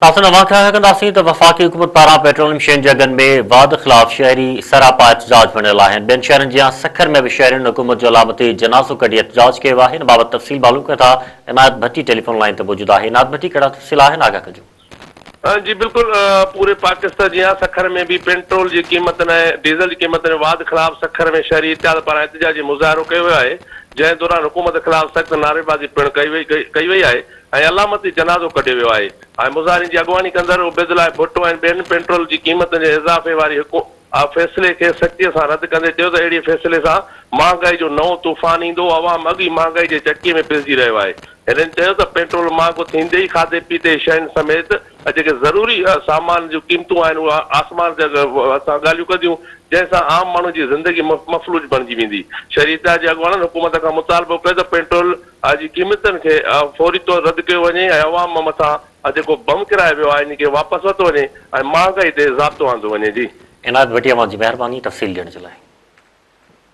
ناظرين اوهان کي آگاهه ڪنداسين ته وفاقي حڪومت پاران پيٽروليم شين جي اگهن ۾ واڌ خلاف شهري سراپا احتجاج بڻيل آهن. ٻين شهرن جيان سکر ۾ به شهرين حڪومت جو علامتي جنازو ڪڍي احتجاج ڪيو آهي. ان بابت تفصيل معلوم ڪيون ٿا عنايت ڀٽي ٽيليفون لائين تي موجود آهي. عنايت ڀٽي ڪهڙا تفصيل آهن آگاهه ڪجو. جي بلڪل پوري پاڪستان جيان سکر ۾ به پينٽرول جي قيمتن ۽ ڊيزل جي قيمتن ۾ واڌ خلاف سکر ۾ شهري اتحاد پاران احتجاجي مظاهرو ڪيو ويو آهي جنهن دوران حڪومت خلاف سخت نعريبازي پڻ ڪئي وئي آهي ۽ علامتي جنازو ڪڍيو ويو آهي ۽ مظاهرين جي اڳواڻي ڪندڙ عبيدالله ڀٽو ۽ ٻين پيٽرول جي قيمتن جي اضافي واري حڪو فيصلي کي سختيء سان رد ڪندي چيو ته اهڙي فيصلي سان مهانگائي جو نئون طوفان ايندو، عوام اڳ ئي مهانگائي جي چڪيء ۾ پيسجي رهيو آهي. هنن چيو ته پيٽرول مهانگو ٿيندي ئي کاڌي پيتي جي شين سميت جيڪي ضروري سامان جون قيمتون آهن اهي آسمان تي سان ڳالهيون ڪنديون جنهن سان عام ماڻهو جي زندگي مفلوج بڻجي ويندي. شهري اتحاد جي اڳواڻن حڪومت کان مطالبو ڪيو ته پيٽرول جي قيمتن کي فوري طور رد ڪيو وڃي ۽ عوام مٿان جيڪو بم ڪرايو ويو آهي ان کي واپس ورتو وڃي ۽ مهانگائي تي ضابطو آندو وڃي. جي. عنايت ڀٽي اوهان جي مهرباني تفصيل ڏيڻ جي لاء.